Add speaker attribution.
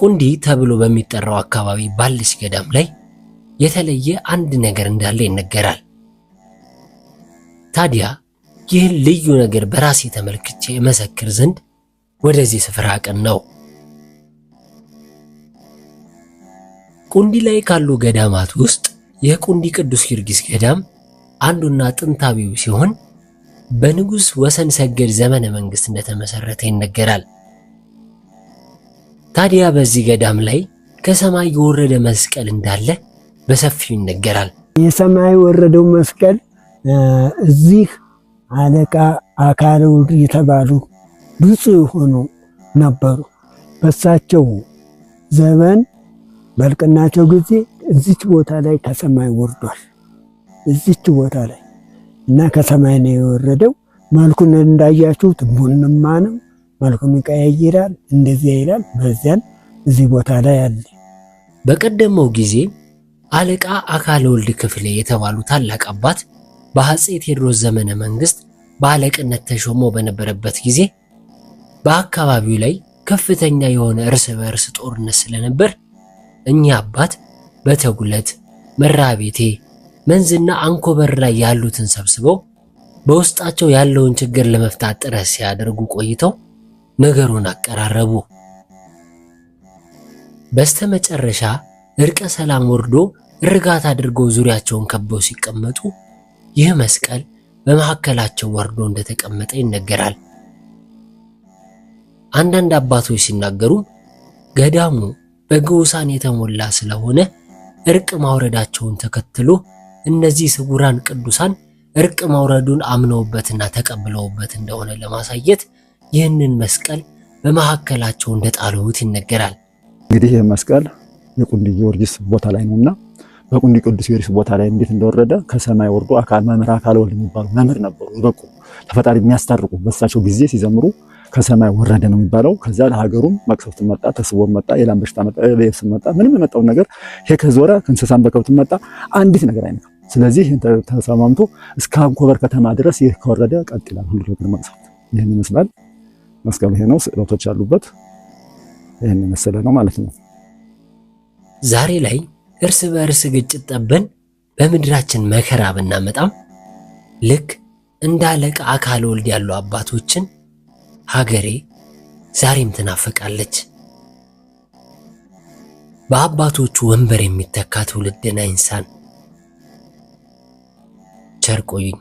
Speaker 1: ቁንዲ ተብሎ በሚጠራው አካባቢ ባለች ገዳም ላይ የተለየ አንድ ነገር እንዳለ ይነገራል። ታዲያ ይህን ልዩ ነገር በራሴ ተመልክቼ እመሰክር ዘንድ ወደዚህ ስፍራ አቀናሁ። ቁንዲ ላይ ካሉ ገዳማት ውስጥ የቁንዲ ቅዱስ ጊዮርጊስ ገዳም አንዱና ጥንታዊው ሲሆን በንጉሥ ወሰን ሰገድ ዘመነ መንግስት እንደተመሰረተ ይነገራል። ታዲያ በዚህ ገዳም ላይ ከሰማይ የወረደ መስቀል እንዳለ በሰፊው ይነገራል።
Speaker 2: የሰማይ የወረደው መስቀል እዚህ አለቃ አካለ ወልድ የተባሉ ብፁዕ የሆኑ ነበሩ። በሳቸው ዘመን በልቅናቸው ጊዜ እዚች ቦታ ላይ ከሰማይ ወርዷል። እዚች ቦታ ላይ እና ከሰማይ ነው የወረደው። መልኩን እንዳያችሁት ቡንማ ነው። መልኩን ይቀያይራል፣ እንደዚያ ይላል። በዚያን እዚህ ቦታ ላይ አለ።
Speaker 1: በቀደመው ጊዜ አለቃ አካለ ወልድ ክፍሌ የተባሉ ታላቅ አባት በአፄ ቴዎድሮስ ዘመነ መንግስት በአለቅነት ተሾሞ በነበረበት ጊዜ በአካባቢው ላይ ከፍተኛ የሆነ እርስ በእርስ ጦርነት ስለነበር እኚህ አባት በተጉለት፣ መራቤቴ፣ መንዝና አንኮበር ላይ ያሉትን ሰብስበው በውስጣቸው ያለውን ችግር ለመፍታት ጥረት ሲያደርጉ ቆይተው ነገሩን አቀራረቡ። በስተመጨረሻ እርቀ ሰላም ወርዶ እርጋታ አድርገው ዙሪያቸውን ከበው ሲቀመጡ ይህ መስቀል በመካከላቸው ወርዶ እንደተቀመጠ ይነገራል። አንዳንድ አባቶች ሲናገሩ ገዳሙ በግዑሳን የተሞላ ስለሆነ እርቅ ማውረዳቸውን ተከትሎ እነዚህ ስውራን ቅዱሳን እርቅ ማውረዱን አምነውበትና ተቀብለውበት እንደሆነ ለማሳየት ይህንን መስቀል በመካከላቸው እንደጣሉት ይነገራል።
Speaker 3: እንግዲህ ይህ መስቀል የቁንዲ ጊዮርጊስ ቦታ ላይ ነውና በቁንዲ ቅዱስ ጊዮርጊስ ቦታ ላይ እንዴት እንደወረደ ከሰማይ ወርዶ አካል መምህር አካለ ወልድ የሚባሉ መምህር ነበሩ። ይበቁ ተፈጣሪ የሚያስታርቁ በሳቸው ጊዜ ሲዘምሩ ከሰማይ ወረደ ነው የሚባለው። ከዛ ለሀገሩም መቅሰፍት መጣ፣ ተስቦ መጣ፣ የላም በሽታ መጣ፣ የብስ መጣ፣ ምንም የመጣውን ነገር ይሄ ከዞረ ከእንስሳም በከብት መጣ፣ አንዲት ነገር አይነካም። ስለዚህ ተሰማምቶ እስከ አንኮበር ከተማ ድረስ ይህ ከወረደ ቀጥ ይላል ሁሉ ነገር መቅሰፍት። ይህን ይመስላል መስቀሉ። ይሄ ነው፣ ስዕለቶች ያሉበት ይህን የመሰለ ነው ማለት ነው።
Speaker 1: ዛሬ ላይ እርስ በእርስ ግጭት ጠበን በምድራችን መከራ ብናመጣም ልክ እንደ አለቃ አካለ ወልድ ያሉ አባቶችን ሀገሬ ዛሬም ትናፍቃለች። በአባቶቹ ወንበር የሚተካ ትውልድን አይንሳን። ቸር ቆዩኝ።